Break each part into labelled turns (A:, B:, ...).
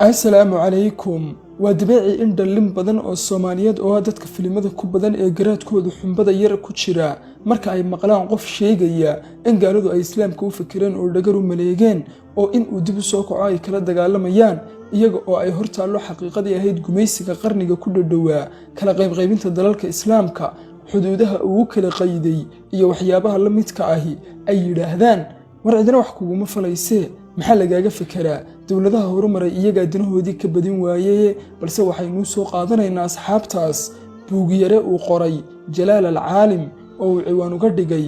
A: Assalaamu calaykum. Waa dabeeci in dhallin badan oo Soomaaliyeed oo ah dadka filimada ku badan ee garaadkooda xunbada yar ku jira, marka ay maqlaan qof sheegaya in gaaladu ay Islaamka u fikireen oo dhagar u maleegeen oo in uu dib u soo kaco ay kala dagaalamayaan, iyaga oo ay hortaallo xaqiiqadii ahayd gumaysiga qarniga ku dhadhowaa, kala qaybqaybinta dalalka Islaamka, xuduudaha uu kala qayday iyo waxyaabaha la midka ahi, ay yidhaahdaan: "War, cidina wax kuguma falaysee, maxaa lagaaga fekeraa? Dowladaha horumaray iyagaa danahoodii ka badin waayeye." Balse waxaynuu soo qaadanaynaa, asxaabtaas, buugyare uu qoray Jalaal Alcaalim oo uu ciwaan uga dhigay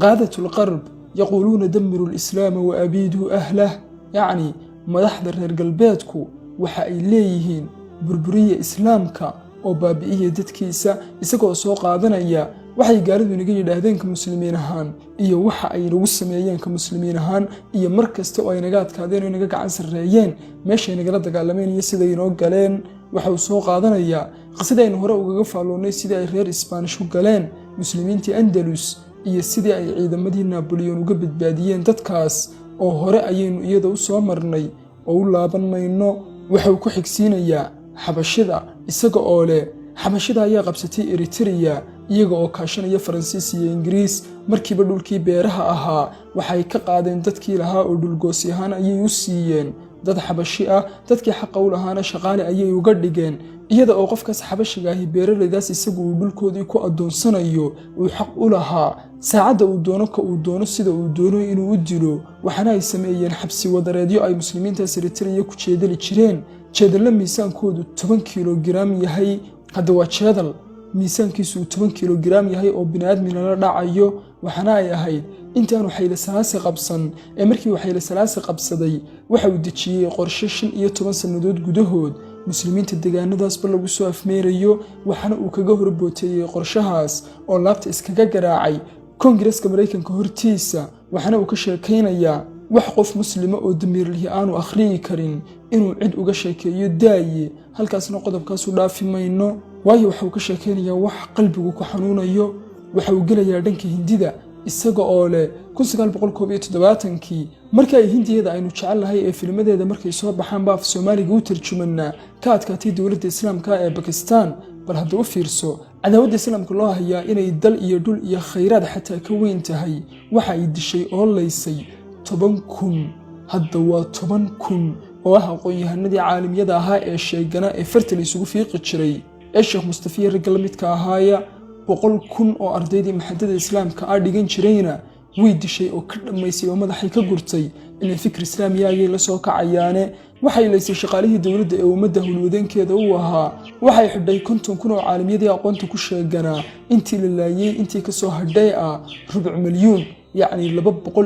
A: "قادة الغرب يقولون دمروا الإسلام وأبيدوا أهله", yacni madaxda reer galbeedku waxa ay leeyihiin burburiya Islaamka oo baabi'iya dadkiisa, isagoo soo qaadanaya waxay gaaladu inaga yidhaahdeen ka Muslimiin ahaan iyo waxa ay nagu sameeyeen ka Muslimiin ahaan, iyo mar kasta oo ay naga adkaadeen oo naga gacan sarreeyeen, meeshay nagala dagaalameen iyo siday inoo galeen. Waxa uu soo qaadanayaa qisadaynu hore ugaga faalloonnay, sidii ay reer Isbaanish u galeen Muslimiintii Andalus iyo sidii ay ciidamadii Naboleon uga badbaadiyeen dadkaas, oo hore ayaynu iyada u soo marnay oo u laaban mayno. Waxa uu ku xigsiinayaa Xabashida, isaga oo leh Xabashida ayaa qabsatay Eritrea iyaga oo kaashanaya Faransiis iyo Ingiriis. Markiiba dhulkii beeraha ahaa waxay ka qaadeen dadkii lahaa oo dhulgoosi ahaan ayay u siiyeen dad Xabashi ah. Dadkii xaqa u lahaana shaqaale ayay uga dhigeen, iyada oo qofkaas Xabashiga ahi beeralaydaas isagu uu dhulkoodii ku addoonsanayo uu xaq u lahaa saacadda uu doono, ka uu doono, sida uu doono inuu u dilo. Waxaana ay sameeyeen xabsi wadareedyo ay Muslimiintaas Eritrea ku jeedali jireen, jeedallo miisaankoodu 10 kiloogaraam yahay. Hadda waa jeedal miisaankiisu uu 10 kiloogaraam yahay oo bini'aadmi lala dhacayo. Waxaana ay ahayd intaanu Xayle Salaase qabsan ee markii uu Xayle Salaase qabsaday, waxa uu dejiyey qorshe 15 sannadood gudahood Muslimiinta deegaanadaasba lagu soo afmeerayo. Waxaana uu kaga horbooteeyey qorshahaas oo laabta iskaga garaacay Koongareeska Maraykanka hortiisa. Waxaana uu ka sheekaynayaa wax qof Muslima oo damiirlihi aanu akhriyi karin inuu cid uga sheekeeyo daaye. Halkaasna qodobkaasu dhaafi mayno, waayo waxa uu ka sheekaynayaa wax qalbigu ku xanuunayo. Waxa uu gelayaa dhanka Hindida, isaga oo leh 1971-kii, markii ay Hindiyada aynu jecel lahay ee filmadeeda markay soo baxaanba af Soomaaliga u tarjumanaa ka adkaatay dowladda Islaamka ee Bakistan. Bal hadda u fiirso cadaawadda Islaamka loo hayaa inay dal iyo dhul iyo khayraad xataa ka weyn tahay. Waxa ay dishay oo laysay 10,000, hadda waa 10,000 oo ah aqoon-yahanadii caalamyada ahaa ee sheegana ee farta la isugu fiiqi jiray ee Sheekh Mustafiya ragga la midka ahaaya. 100,000 oo ardaydii maxadada Islaamka ah dhigan jirayna way dishay oo ka dhammaysay oo madaxay ka gurtay, inay fikir Islaamiya ayay la soo kacayaane. Waxay laysay shaqaalihii dowladda ee ummadda howlwadeenkeeda u ahaa. Waxay xidhay 50,000 oo caalamyadii aqoonta ku sheeganaa. Intii la laayey, intii kasoo hadhay ah rubuc milyuun, yacni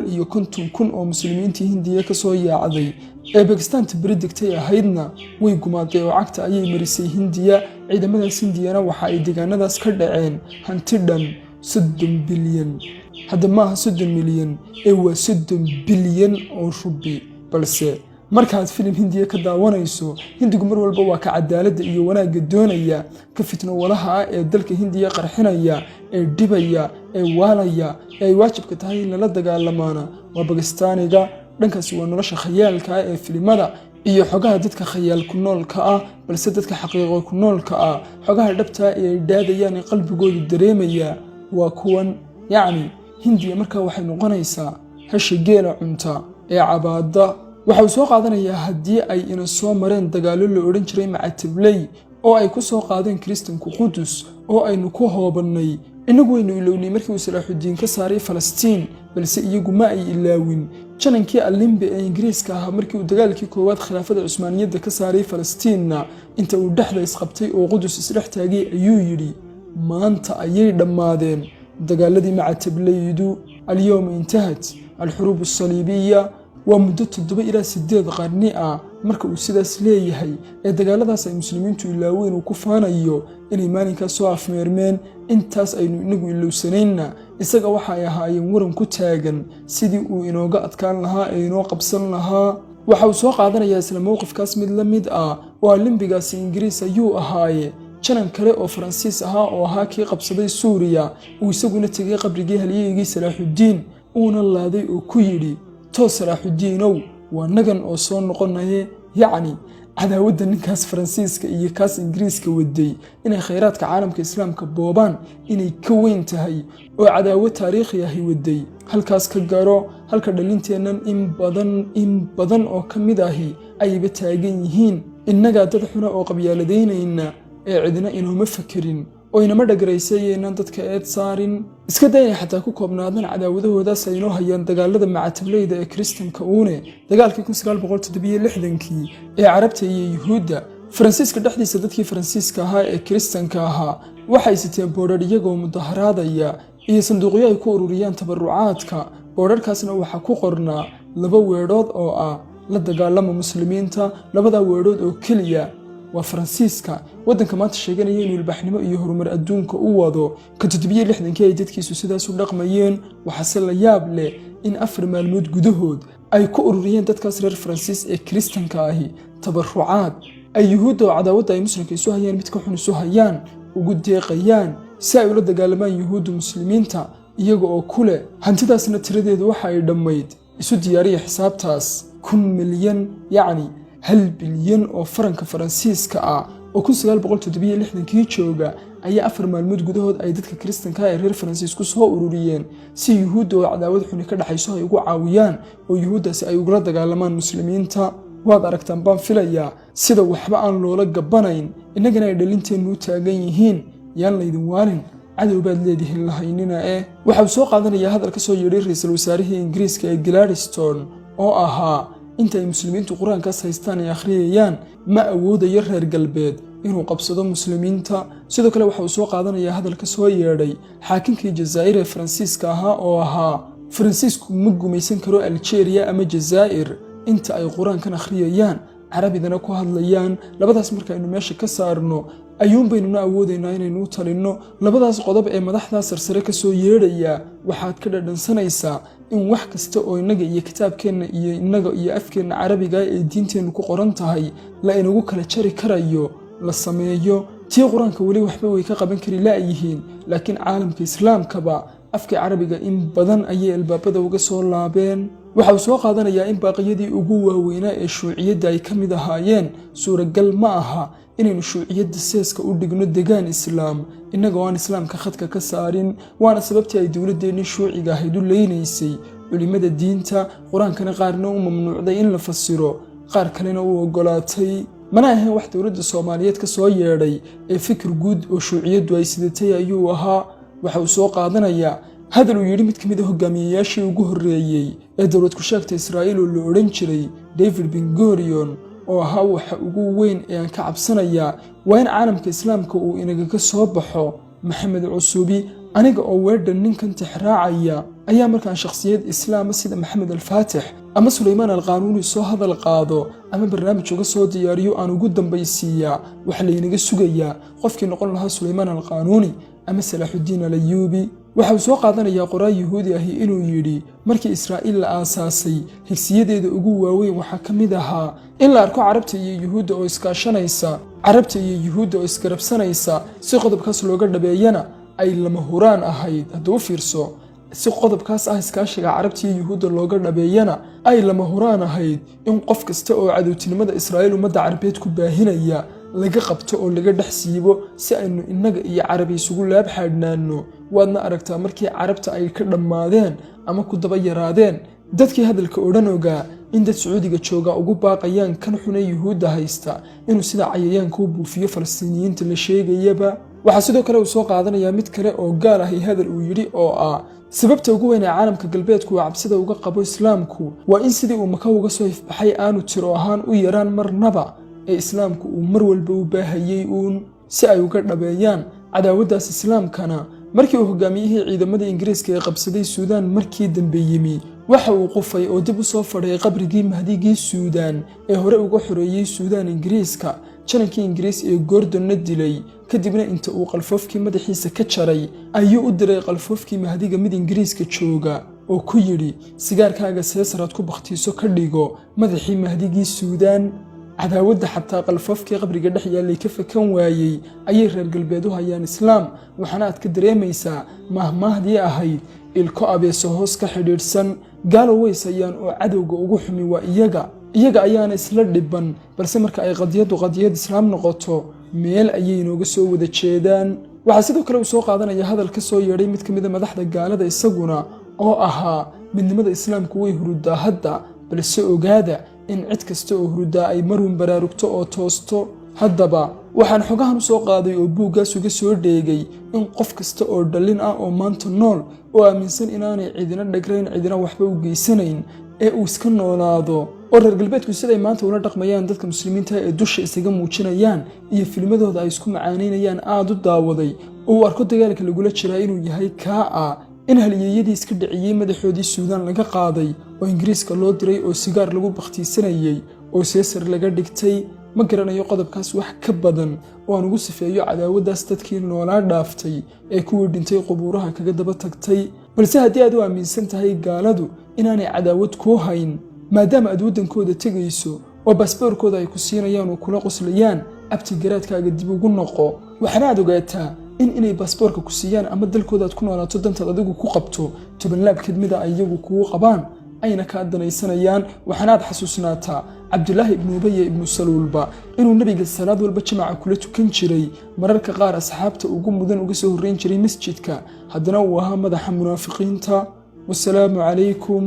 A: 250,000 oo Muslimiintii Hindiya kasoo yaacday ee Bakistaanta beri degtay ahaydna way gumaaday oo cagta ayay marisay Hindiya. Ciidamadaas Hindiyana waxa ay deegaanadaas ka dhaceen hanti dhan 30 bilyan. Hadda maaha 30 milyan ee waa 30 bilyan oo rubi. Balse markaad filim Hindiya ka daawanayso, Hindigu mar walba waa ka cadaaladda iyo wanaagga doonaya. Ka fitno walaha ah ee dalka Hindiya qarxinaya ee dhibaya ee waalaya ee ay waajibka tahay in lala dagaalamaana waa Bakistaaniga. Dhankaasi waa nolosha khayaalka ah ee filimada iyo xogaha dadka khayaal ku noolka ah. Balse dadka xaqiiqo ku noolka ah, xogaha dhabtaa ee ay dhaadayaan ee qalbigoodu dareemaya waa kuwan. Yacni Hindiya markaa waxay noqonaysaa hasha geela cunta ee cabaada. Waxa uu soo qaadanayaa haddii ay ina soo mareen dagaallo la odhan jiray Macatabley oo ay ku soo qaadeen Kiristanku Qudus oo aynu ku hoobannay. Innagu waynu ilownay markii uu Salaaxudiin ka saaray Falastiin, balse iyagu ma ay ilaawin. Janankii Allenby ee Ingiriiska ahaa, markii uu dagaalkii koowaad khilaafada Cusmaaniyadda ka saaray Falastiinna, inta uu dhexda isqabtay oo Qudus isdhex taagay ayuu yidhi: "Maanta ayay dhammaadeen dagaaladii macatablaydu, اليوم انتهت الحروب الصليبية." Waa muddo 7 ilaa 8 qarni ah marka uu sidaas leeyahay ee dagaaladaas ay Muslimiintu ilaaween uu ku faanayo inay maalinkaas soo afmeermeen. Intaas aynu inagu ilowsanaynna, isaga waxa ay ahaayeen waran ku taagan sidii uu inooga adkaan lahaa ee inoo qabsan lahaa. Waxa uu soo qaadanayaa isla mowqifkaas mid la mid ah oo Allenbygaasi Ingiriis ayuu ahaaye, janan kale oo Faransiis ahaa oo ahaa kii qabsaday Suuriya, uu isaguna tegay qabrigii halyeygii Salaaxuddiin, uuna laaday oo ku yidhi: "Toos Salaaxuddiinow, waa nagan oo soo noqonaye." Yacni Cadaawadda ninkaas Faransiiska iyo kaas Ingiriiska waday inay khayraadka caalamka Islaamka boobaan inay ka weyn tahay oo cadaawad taariikhi ahi waday, halkaas ka garo. Halka dhalinteennan in badan, in badan oo ka mid ahi ayba taagan yihiin innagaa dad xuna oo qabyaaladaynayna ee cidna inooma fakerin oo inama dhagaraysayeynaan dadka eed saarin. Iska day inay xataa ku koobnaadaan cadaawadahoodaas ay inoo hayaan dagaalada macatablayda ee Kiristanka uune. Dagaalkii 1967-kii ee Carabta iyo Yuhuudda, Faransiiska dhexdiisa dadkii Faransiiska ahaa ee Kiristanka ahaa waxay siteen boodhadh iyagoo mudaharaadaya iyo sanduuqyo ay ku ururiyaan tabarucaadka. Boodharkaasna waxaa ku qornaa laba weedhood oo ah "La dagaalama Muslimiinta". Labadaa weedhood oo keliya. Waa Faransiiska, waddanka maanta sheeganaya inuu ilbaaxnimo iyo horumar adduunka u wado, ka 67-kii ay dadkiisu sidaas u dhaqmayeen. Waxaase la yaab leh in 4 maalmood gudahood ay ku ururiyeen dadkaas reer Faransiis ee Kiristanka ahi tabarucaad ay Yuhuudda oo cadaawadda ay Muslimka isu hayaan mid ka xun isu hayaan ugu deeqayaan si ay ula dagaalamaan Yuhuudda Muslimiinta, iyaga oo ku leh hantidaasna tiradeedu waxa ay dhammayd, isu diyaariya xisaabtaas, 1000 milyan, yacni 1 bilyan oo faranka Faransiiska ah oo 1967-kii jooga ayaa 4 maalmood gudahood ay dadka Kiristanka ee reer Faransiis ku soo ururiyeen si Yuhuudda oo cadaawad xuni ka dhexayso ay ugu caawiyaan oo Yuhuuddaasi ay ugula dagaalamaan Muslimiinta. Waad aragtaan baan filayaa sida waxba aan loola gabbanayn, innagana ay dhalinteennu u taagan yihiin "Yaan laydin waalin, cadow baad leedihin lahaynina." Eh, waxa uu soo qaadanayaa hadal ka soo yeedhay ra-iisul wasaarihii Ingiriiska ee Gladstone oo ahaa inta ay Muslimiintu Qur-aankaas haystaan ay akhriyayaan ma awoodayo reer galbeed inuu qabsado Muslimiinta. Sidoo kale waxa uu soo qaadanayaa hadal ka soo yeedhay xaakinkii Jazaa'ir ee Faransiiska ahaa oo ahaa Faransiisku ma gumaysan karo Aljeeriya ama Jazaa'ir inta ay Qur-aankan akhriyayaan, Carabidana ku hadlayaan. Labadaas markaaynu meesha ka saarno ayuun baynuna awoodaynaa inaynu u talinno. Labadaas qodob ee madaxdaa sarsare ka soo yeedhaya waxaad ka dhadhansanaysaa in wax kasta oo innaga iyo kitaabkeenna iyo innaga iyo afkeenna Carabiga ee diinteennu ku qoran tahay la inagu kala jari karayo la sameeyo. Tii Qur-aanka weli waxba way ka qaban kari la'yihiin, laakiin caalamka Islaamkaba afka Carabiga in badan ayay albaabada uga soo laabeen. Waxa uu soo qaadanayaa in baaqiyadii ugu waaweynaa ee shuuciyadda ay ka mid ahaayeen "Suuragal ma aha inaynu shuuciyadda seeska u dhigno degaan Islaam innagoo aan Islaamka khadka ka saarin", waana sababtii ay dowladdeennii shuuciga ahayd u leynaysay culimmada diinta, Qur-aankana qaarna u mamnuucday in la fasiro, qaar kalena u oggolaatay. Mana ahayn wax dowladda Soomaaliyeed ka soo yeedhay ee fikir guud oo shuuciyaddu ay sidatay ayuu ahaa. Waxa uu soo qaadanayaa hadal uu yidhi mid ka mid a hogaamiyeyaashii ugu horreeyey ee dowlad ku-sheegta Israa'iil oo la odhan jiray David Ben Gurion oo ahaa "Waxa ugu weyn ee aan ka cabsanayaa waa in caalamka Islaamka uu inagaga soo baxo Maxamed Cusubi". Aniga oo weedhan ninkan tixraacaya ayaa markaan shakhsiyad Islaama sida Maxamed Alfaatix ama Sulaymaan Alqaanuuni soo hadal qaado ama barnaamij uga soo diyaariyo aan ugu dambaysiiyaa waxaa laynaga sugayaa qofkii noqon lahaa Sulaymaan Alqaanuuni ama Salaaxuddiin Alayuubi. Waxa uu soo qaadanayaa qoraa Yuhuudi ahi inuu yidhi markii Israa'iil la aasaasay higsiyadeeda ugu waaweyn waxaa ka mid ahaa in la arko Carabta iyo Yuhuudda oo iskaashanaysa, Carabta iyo Yuhuudda oo isgarabsanaysa. Si qodobkaas looga dhabeeyana ay lama huraan ahayd, hadduu u fiirso, si qodobkaas ah iskaashiga Carabta iyo Yuhuudda looga dhabeeyana ay lama huraan ahayd in qof kasta oo cadowtinimada Israa'iil ummadda Carabeed ku baahinaya laga qabto oo laga dhex siibo si aynu innaga iyo Carabi isugu laab xaadhnaanno. Waadna aragtaa markii Carabta ay ka dhammaadeen ama ku daba yaraadeen dadkii hadalka odhan ogaa in dad Sacuudiga jooga ugu baaqayaan kan xune Yuhuudda haysta inuu sida cayayaanka u buufiyo Falastiiniyiinta la sheegayaba. Waxaa sidoo kale uu soo qaadanayaa mid kale oo gaal ahi hadal uu yidhi oo ah sababta ugu weyn ee caalamka galbeedku uu cabsida uga qabo Islaamku waa in sidii uu Maka uga soo ifbaxay aanu tiro ahaan u yaraan marnaba ee Islaamku uu mar walba u baahayey uun. Si ay uga dhabeeyaan cadaawaddaas Islaamkana, markii uu hogaamiyihii ciidamada Ingiriiska ee qabsaday Suudaan markii dambe yimi, waxa uu qufay oo dib u soo fadhay qabrigii Mahdigii Suudaan ee hore uga xoreeyey Suudaan Ingiriiska, janankii Ingiriis ee Gordonna dilay. Kadibna inta uu qalfoofkii madaxiisa ka jaray ayuu u diray qalfoofkii Mahdiga mid Ingiriiska jooga oo ku yidhi "Sigaarkaaga seesaraad ku bakhtiiso ka dhigo madaxii Mahdigii Suudaan". Cadaawadda xataa qalfoofkii qabriga dhex yaallay ka fakan waayey ayay reer galbeed u hayaan Islaam. Waxaana aad ka dareemaysaa mahmaahdii ahayd "Ilko abeeso hoos ka xidhiidhsan". Gaalo waysayaan oo cadowga ugu xumi waa iyaga. Iyaga ayaana isla dhiban, balse marka ay qadiyaddu qadiyad islaam noqoto, meel ayay inooga soo wada jeedaan. Waxaa sidoo kale uu soo qaadanaya hadal ka soo yeedhay mid ka mida madaxda gaalada isaguna, oo ahaa: "Midnimada islaamku way hurudaa hadda, balse ogaada in cid kasta oo hurudaa ay marun baraarugto oo toosto." Haddaba waxaan xogahan u soo qaaday oo buuggaas uga soo dheegay in qof kasta oo dhallin ah oo maanta nool oo aaminsan inaanay cidina dhagrayn, cidina waxba u geysanayn, ee uu iska noolaado, oo reer galbeedku siday maanta ula dhaqmayaan dadka muslimiinta ee dusha isaga muujinayaan iyo filmadooda ay isku macaanaynayaan aada u daawaday, oo uu arko dagaalka lagula jiraa inuu yahay kaa ah in halyeeyadii iska dhiciyey madaxoodii Suudaan laga qaaday oo Ingiriiska loo diray oo sigaar lagu bakhtiisanayey oo seesar laga dhigtay. Ma garanayo qodobkaas wax ka badan oo aan ugu sifeeyo cadaawaddaas dadkii noolaa dhaaftay ee kuwii dhintay qubuuraha kaga daba tagtay. Balse haddii aad u aaminsan tahay gaaladu inaanay cadaawad kuu hayn, maadaama aad waddankooda tegayso oo baasboorkooda ay ku siinayaan oo kula qoslayaan, abti, garaadkaaga dib ugu noqo. Waxaana aad ogaataa in inay baasboorka ku siiyaan ama dalkooda aad ku noolaato dantaad adigu ku qabto tobanlaabkeed mida ay iyagu kugu qabaan ayna kaa danaysanayaan. Waxaana aad xasuusnaataa Cabdulaahi ibnu Ubaya ibnu Saluulba inuu nebiga salaad walba jamaca kula tukan jiray, mararka qaar asxaabta ugu mudan uga soo horreyn jiray masjidka, haddana uu ahaa madaxa munaafiqiinta. Wasalaamu calaykum.